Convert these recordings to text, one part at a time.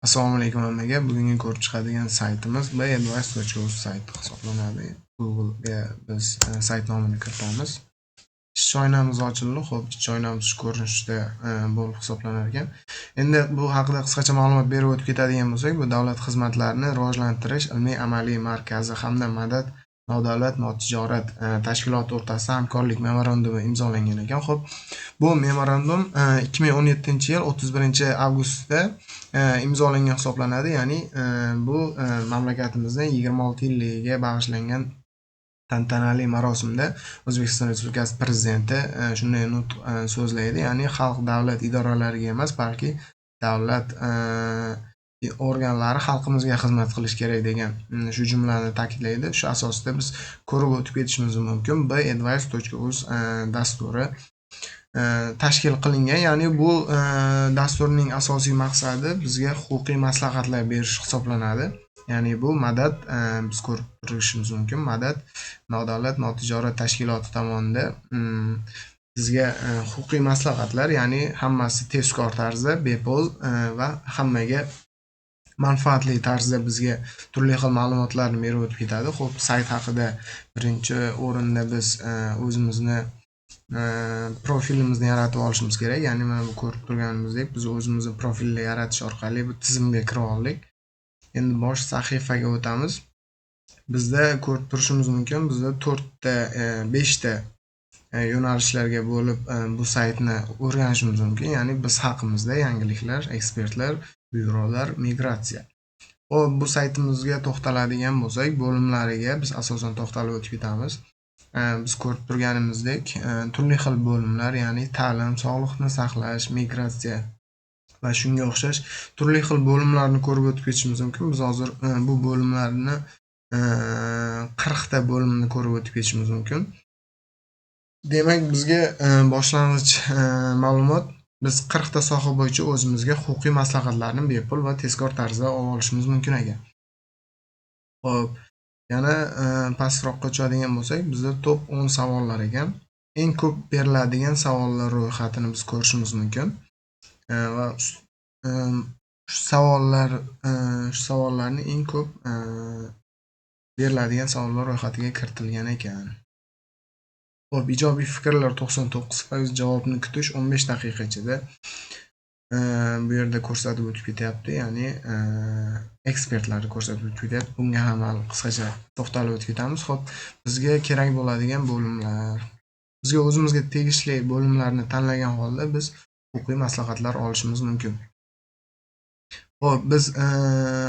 Assalomu alaykum hammaga. Bugungi ko'rib chiqadigan saytimiz badvice.uz sayti hisoblanadi. Google'ga biz sayt nomini kiritamiz. Ishchi oynamiz ochildi. Xo'p, ishchi oynamiz shu ko'rinishda bo'lib hisoblanar ekan. Endi bu haqida qisqacha ma'lumot berib o'tib ketadigan bo'lsak, bu davlat xizmatlarini rivojlantirish ilmiy-amaliy markazi hamda Madad nodavlat notijorat tashkiloti o'rtasida hamkorlik memorandumi imzolangan ekan. Xo'p, bu memorandum 2017-yil 31-avgustda imzolangan hisoblanadi. Ya'ni bu mamlakatimizning 26 yilligiga bag'ishlangan tantanali marosimda O'zbekiston Respublikasi Prezidenti shunday nutq so'zlaydi. Ya'ni xalq davlat idoralariga emas, balki davlat organlari xalqimizga xizmat qilish kerak degan shu jumlani ta'kidlaydi. Shu asosda biz ko'rib o'tib ketishimiz mumkin. badvice.uz dasturi tashkil qilingan. Ya'ni bu dasturning asosiy maqsadi bizga huquqiy maslahatlar berish hisoblanadi. Ya'ni bu Madad, biz ko'rib turishimiz mumkin, Madad nodavlat notijorat tashkiloti tomonidan bizga huquqiy maslahatlar, ya'ni hammasi tezkor tarzda, bepul va hammaga manfaatli tarzda bizga turli xil ma'lumotlarni berib o'tib ketadi. Xo'p, sayt haqida birinchi o'rinda biz o'zimizni profilimizni yaratib olishimiz kerak. Ya'ni mana bu ko'rib turganimizdek biz o'zimizni profilni yaratish orqali bu tizimga kira oldik. Endi bosh sahifaga o'tamiz. Bizda ko'rib turishimiz mumkin, bizda 4ta, 5ta yo'nalishlarga bo'lib bu saytni o'rganishimiz mumkin. Ya'ni biz haqimizda yangiliklar, ekspertlar, byurolar, migratsiya. Xo'p, bu saytimizga to'xtaladigan bo'lsak, bo'limlariga biz asosan to'xtalib o'tib ketamiz. Biz ko'rib turganimizdek, turli xil bo'limlar, ya'ni ta'lim, sog'liqni saqlash, migratsiya va shunga o'xshash turli xil bo'limlarni ko'rib o'tib ketishimiz mumkin. Biz hozir bu bo'limlarni 40 ta bo'limni ko'rib o'tib ketishimiz mumkin. Demak, bizga boshlang'ich ma'lumot, biz 40 ta soha bo'yicha o'zimizga huquqiy maslahatlarni bepul va tezkor tarzda olishimiz mumkin ekan. Xo'p, yana pastroqqa tushadigan bo'lsak, bizda top 10 savollar ekan. Eng ko'p beriladigan savollar ro'yxatini biz ko'rishimiz mumkin. Va shu savollarni eng ko'p beriladigan savollar ro'yxatiga kiritilgan ekan. Xo'p, ijobiy fikrlar 99%, javobni kutish 15 daqiqa ichida bu yerda ko'rsatib o'tib ketyapti, ya'ni ekspertlarni ko'rsatib o'tib ketyapti. Bunga ham hali qisqacha to'xtalib o'tib ketamiz. Xo'p, bizga kerak bo'ladigan bo'limlar, bizga o'zimizga tegishli bo'limlarni tanlagan holda biz huquqiy maslahatlar olishimiz mumkin. Xo'p, biz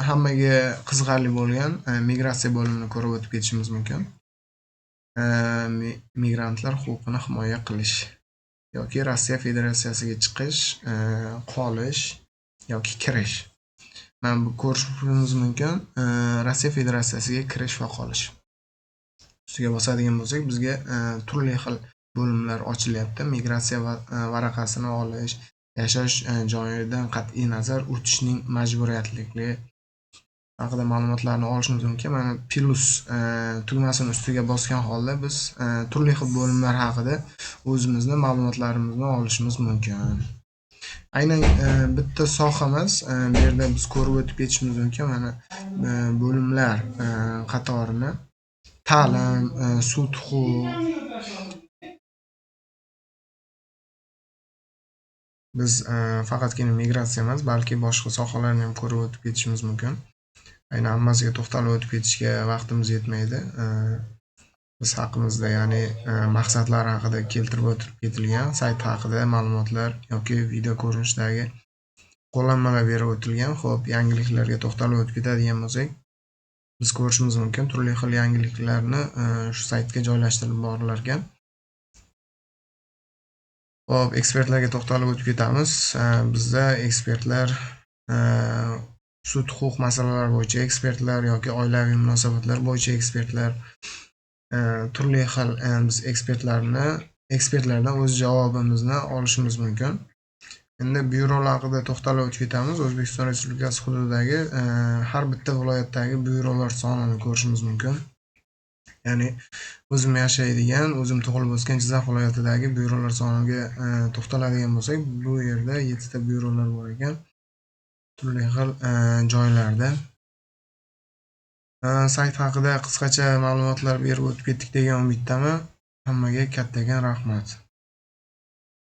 hammaga qiziqarli bo'lgan migratsiya bo'limini ko'rib o'tib ketishimiz mumkin. Migrantlar huquqini himoya qilish yoki Rossiya Federatsiyasiga chiqish, qolish yoki kirish. Mana bu ko'rishimiz mumkin, Rossiya Federatsiyasiga kirish va qolish. Ustiga bosadigan bo'lsak, bizga turli xil bo'limlar ochilyapti. Migratsiya varaqasini olish, yashash joyidan qat'iy nazar o'tishning majburiyatligi haqida ma'lumotlarni olishimiz mumkin. Mana plus tugmasini ustiga bosgan holda biz turli xil bo'limlar haqida o'zimizni ma'lumotlarimizni olishimiz mumkin. Aynan bitta soha emas, bu yerda biz ko'rib o'tib ketishimiz mumkin. Mana bo'limlar qatorini, ta'lim, sud huquq, biz faqatgina migratsiya emas, balki boshqa sohalarni ham ko'rib o'tib ketishimiz mumkin. Aynan hammasiga to'xtalib o'tib ketishga vaqtimiz yetmaydi. Biz haqimizda, ya'ni maqsadlar haqida keltirib o'tib ketilgan, sayt haqida ma'lumotlar yoki video ko'rinishidagi qo'llanmalar berib o'tilgan. Xo'p, yangiliklarga to'xtalib o'tib ketadigan bo'lsak, biz ko'rishimiz mumkin turli xil yangiliklarni shu saytga joylashtirib borilar ekan. Xo'p, ekspertlarga to'xtalib o'tib ketamiz. Bizda ekspertlar sud huquq masalalari bo'yicha ekspertlar yoki oilaviy munosabatlar bo'yicha ekspertlar, turli xil biz ekspertlardan o'z javobimizni olishimiz mumkin. Endi byurolar haqida to'xtalib o'tib ketamiz. O'zbekiston Respublikasi hududidagi har bitta viloyatdagi byurolar sonini ko'rishimiz mumkin. Ya'ni o'zim yashaydigan, o'zim tug'ilib o'sgan Jizzax viloyatidagi byurolar soniga to'xtaladigan bo'lsak, bu yerda 7 ta byurolar bor ekan. Turli xil joylarda. Sayt haqida qisqacha ma'lumotlar berib o'tib ketdik degan umiddaman. Hammaga kattakon rahmat.